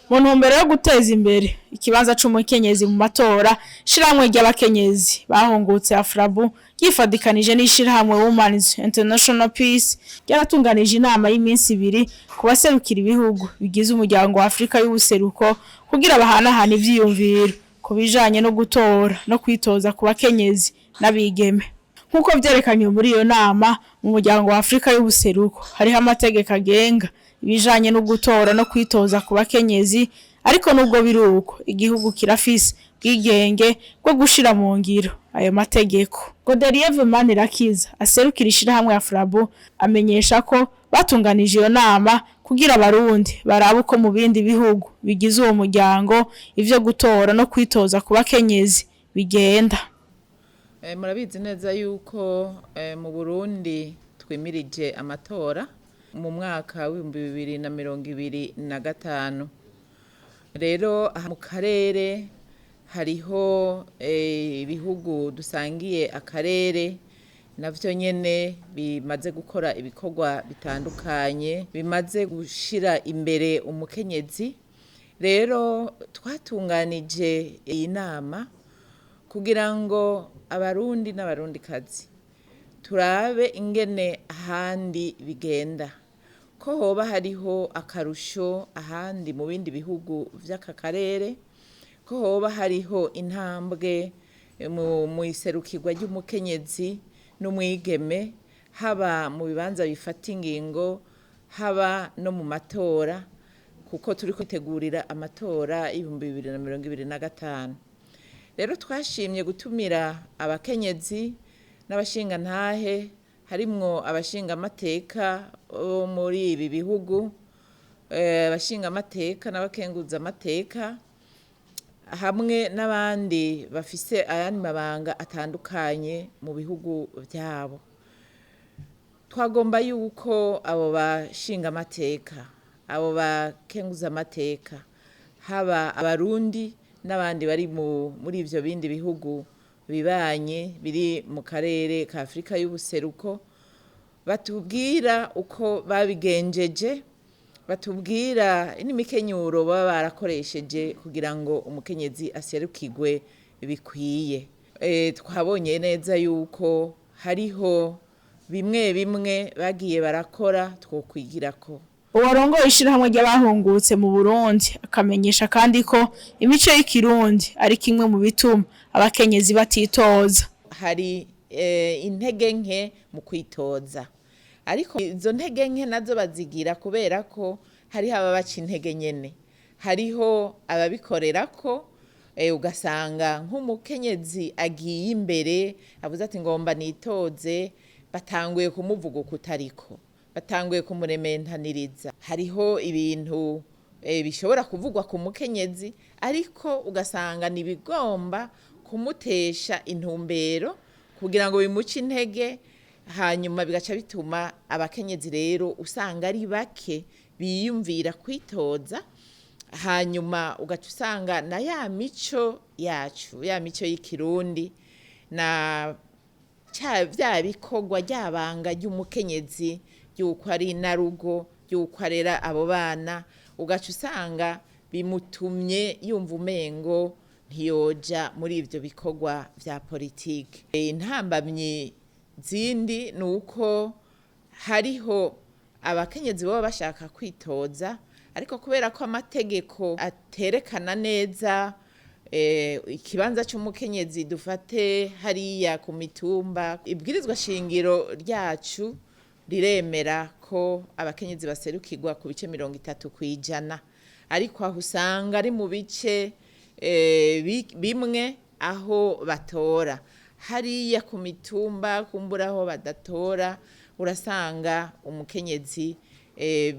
Mu ntumbero yo guteza imbere ikibanza c'umukenyezi mu matora, ishirahamwe ry'abakenyezi bahungutse Afrabu ryifadikanije n'ishirahamwe Women's International Peace ryaratunganije inama y'iminsi 2 ku baserukira ibihugu bigize umuryango wa Afrika y'ubuseruko kugira bahanahane ivyiyumviro ku bijanye no gutora no kwitoza ku bakenyezi n'abigeme. Nk'uko vyerekanywe muri iyo nama, mu muryango wa Afrika y'ubuseruko hariho amategeko agenga ibijanye no gutora no kwitoza ku bakenyezi, ariko nubwo biri uko igihugu kirafise bwigenge bwo gushira mu ngiro ayo mategeko. Godelieve Manirakiza aserukira ishirahamwe Afrabu amenyesha ko batunganije iyo nama kugira abarundi barabe uko mu bindi bihugu bigize uwo muryango ivyo gutora no kwitoza ku bakenyezi bigenda. Murabizi neza yuko mu Burundi twimirije amatora mu mwaka w'2025. Rero mu karere hariho ibihugu dusangiye akarere navyo nyene bimaze gukora ibikorwa bitandukanye bimaze gushira imbere umukenyezi. Rero twatunganije iyi nama kugira ngo abarundi n'abarundikazi turabe ingene ahandi bigenda, ko hoba hariho akarusho ahandi mu bindi bihugu vy'aka karere, ko hoba hariho intambwe mu iserukirwa ry'umukenyezi n'umwigeme, haba mu bibanza bifata ingingo, haba no mu matora, kuko turiko dutegurira amatora y'2025. Rero twashimye gutumira abakenyezi n'abashingantahe, harimwo abashingamateka bo muri ibi bihugu, abashingamateka n'abakenguzamateka, hamwe n'abandi bafise ayandi mabanga atandukanye mu bihugu vyabo. Twagomba yuko abo bashingamateka, abo bakenguzamateka, haba abarundi n'abandi bari muri ivyo bindi bihugu bibanye biri mu karere ka Afrika y'ubuseruko, batubwira uko babigenjeje, batubwira n'imikenyuro baba barakoresheje kugira ngo umukenyezi aserukirwe bikwiye. Twabonye neza yuko hariho bimwe bimwe bagiye barakora twokwigirako. Uwarongoye ishirahamwe ry'abahungutse mu Burundi akamenyesha kandi ko imico y'ikirundi ari kimwe mu bituma abakenyezi batitoza. Hari intege nke mu kwitoza, ariko izo ntege nke nazo bazigira kubera ko hariho ababaca intege nyene, hariho ababikorerako, ugasanga nk'umukenyezi agiye imbere avuze ati ngomba nitoze, batanguye kumuvuga ukutariko, batanguye kumurementaniriza. Hariho ibintu bishobora kuvugwa ku mukenyezi, ariko ugasanga nibigomba kumutesha intumbero kugira ngo bimuce intege, hanyuma bigaca bituma abakenyezi rero usanga ari bake biyumvira kwitoza. Hanyuma ugaca usanga na ya mico yacu, ya mico y'ikirundi na vya bikorwa ryabanga ry'umukenyezi ry'uko ari inarugo, ry'uko arera abo bana, ugaca usanga bimutumye yumva umengo ntiyoja muri ivyo bikorwa vya politike. Intambamyi zindi ni uko hariho abakenyezi baba bashaka kwitoza, ariko kubera ko amategeko aterekana neza ikibanza c'umukenyezi, dufate hariya ku mitumba, ibwirizwa shingiro ryacu riremera ko abakenyezi baserukirwa ku bice 30%, ariko aho usanga ari mu bice bimwe aho batora. Hariya ku mitumba kumbura aho badatora, urasanga umukenyezi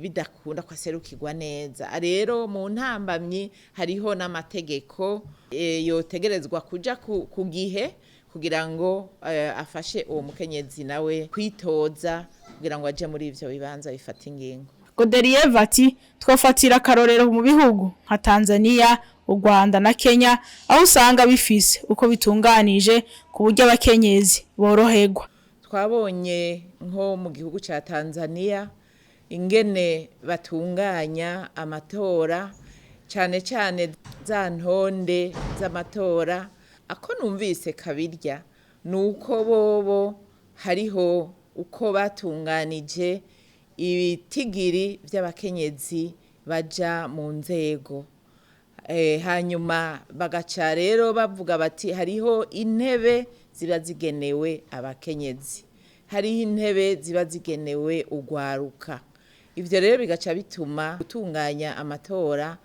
bidakunda ko aserukirwa neza. Rero mu ntambamyi hariho n'amategeko yotegerezwa kuja ku gihe kugira ngo afashe uwo mukenyezi nawe kwitoza kugira ngo aje muri ivyo bibanza bifata ingingo. Godelieve ati twofatira akarorero mu bihugu nka Tanzania, u Rwanda na Kenya, aho usanga bifise uko bitunganije ku buryo abakenyezi boroherwa. Twabonye nko mu gihugu ca Tanzania ingene batunganya amatora. Cyane cyane za ntonde z'amatora, ako numvise kabirya ni uko bobo hariho uko batunganije ibitigiri by'abakenyezi baja mu nzego. Hanyuma bagaca rero bavuga bati hariho intebe ziba zigenewe abakenyezi, hariho intebe ziba zigenewe ugwaruka. Ivyo rero bigaca bituma gutunganya amatora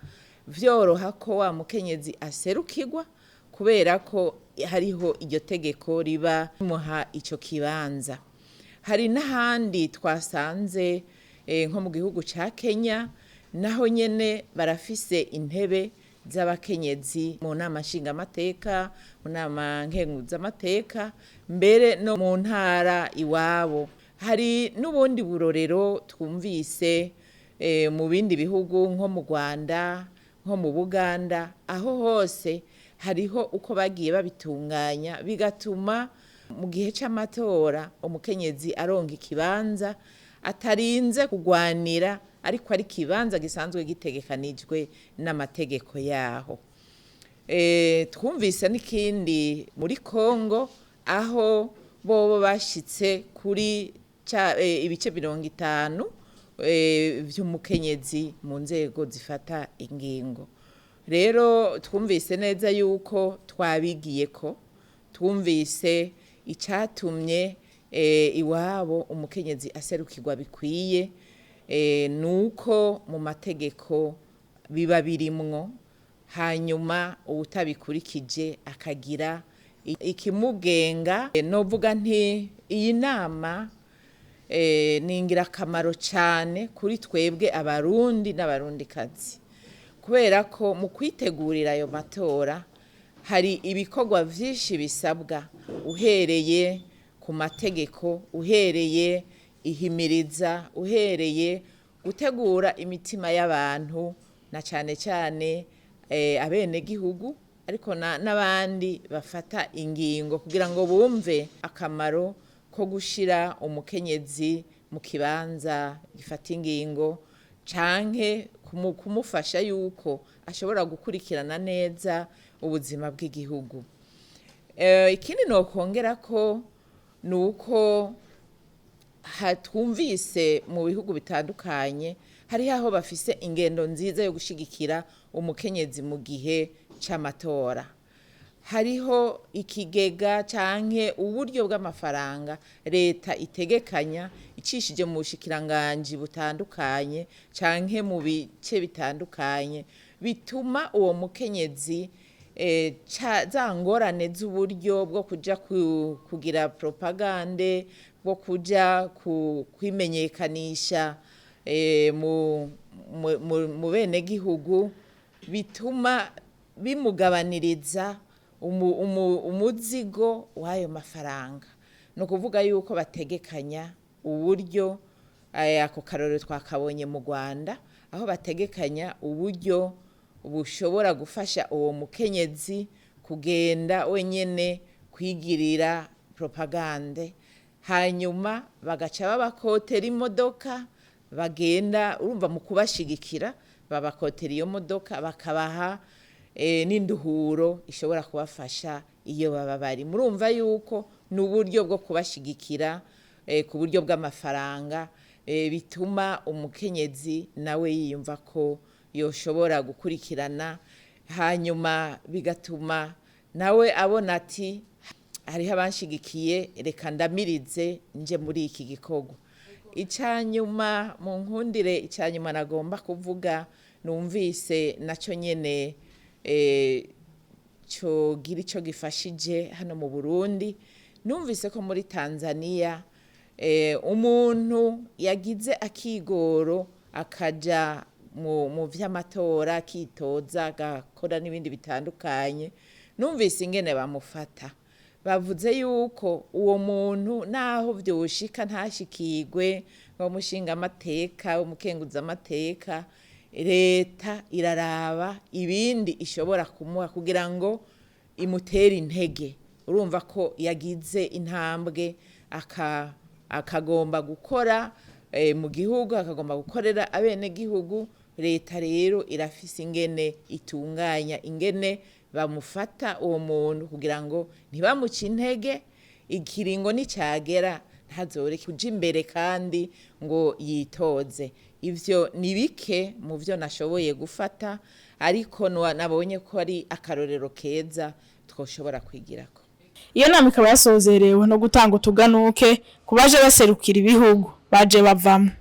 vyoroha ko wa mukenyezi aserukirwa, kubera ko hariho iryo tegeko riba rimuha ico kibanza. Hari n'ahandi twasanze, nko mu gihugu ca Kenya, naho nyene barafise intebe z'abakenyezi mu nama nshingamateka, mu nama nkenguzamateka, mbere no mu ntara iwabo. Hari n'ubundi burorero twumvise mu bindi bihugu nko mu Rwanda, nko mu Buganda, aho hose hariho uko bagiye babitunganya bigatuma mu gihe c'amatora umukenyezi aronka ikibanza atarinze kugwanira, ariko ari ikibanza gisanzwe gitegekanijwe n'amategeko yaho. Twumvise n'ikindi muri Kongo, aho bobo bashitse kuri ibice 50 vy'umukenyezi mu nzego zifata ingingo. Rero twumvise neza yuko twabigiyeko, twumvise icatumye iwabo umukenyezi aserukirwa bikwiye, nuko mu mategeko biba birimwo, hanyuma uwutabikurikije akagira ikimugenga. Novuga nti iyi nama ni ingirakamaro cyane kuri twebwe Abarundi n'Abarundikazi, kubera ko mu kwitegurira ayo matora hari ibikorwa vyinshi bisabwa, uhereye ku mategeko, uhereye ihimiriza, uhereye gutegura imitima y'abantu, na cane cane abenegihugu, ariko n'abandi bafata ingingo, kugira ngo bumve akamaro ko gushira umukenyezi mu kibanza gifata ingingo, canke kumufasha yuko ashobora gukurikirana neza ubuzima bw'igihugu. Ikindi nokongera ko ni uko twumvise mu bihugu bitandukanye hariho aho bafise ingendo nziza yo gushigikira umukenyezi mu gihe c'amatora. Hariho ikigega canke uburyo bw'amafaranga leta itegekanya icishije mu bushikiranganji butandukanye canke mu bice bitandukanye, bituma uwo mukenyezi za ngorane z'uburyo bwo kuja kugira propagande, bwo kuja kwimenyekanisha mu benegihugu, bituma bimugabaniriza umuzigo w'ayo mafaranga. Ni ukuvuga yuko bategekanya uburyo, ako karorero twakabonye mu Rwanda, aho bategekanya uburyo bushobora gufasha uwo mukenyezi kugenda wenyene kwigirira propagande, hanyuma bagaca babakotera imodoka bagenda, urumva mu kubashigikira babakotera iyo modoka, bakabaha n'induhuro ishobora kubafasha iyo baba bari. Murumva yuko ni uburyo bwo kubashigikira ku buryo bw'amafaranga, bituma umukenyezi nawe yiyumva ko yoshobora gukurikirana, hanyuma bigatuma nawe abona ati hariho abanshigikiye, reka ndamirize nje muri iki gikorwa. Icanyuma mu nkundire, icanyuma nagomba kuvuga numvise naco nyene cogira ico gifashije hano mu Burundi, numvise ko muri Tanzania umuntu yagize akigoro akaja mu vy'amatora, akitoza, agakora n'ibindi bitandukanye, numvise ingene bamufata. Bavuze yuko uwo muntu naho vyoshika ntashikirwe ngo umushingamateka, umukenguzamateka, leta iraraba ibindi ishobora kumuha kugira ngo imutere intege. Urumva ko yagize intambwe, akagomba gukora mu gihugu, akagomba gukorera abenegihugu. Leta rero irafise ingene itunganya, ingene bamufata uwo muntu kugira ngo ntibamuce intege, ikiringo nicagera ntazoreke kuja imbere kandi ngo yitoze. Ivyo ni bike mu vyo nashoboye gufata, ariko nabonye ko ari akarorero keza twoshobora kwigirako. Iyo nama ikaba yasozerewe no gutanga utuganuke ku baje baserukira ibihugu baje bavamwo.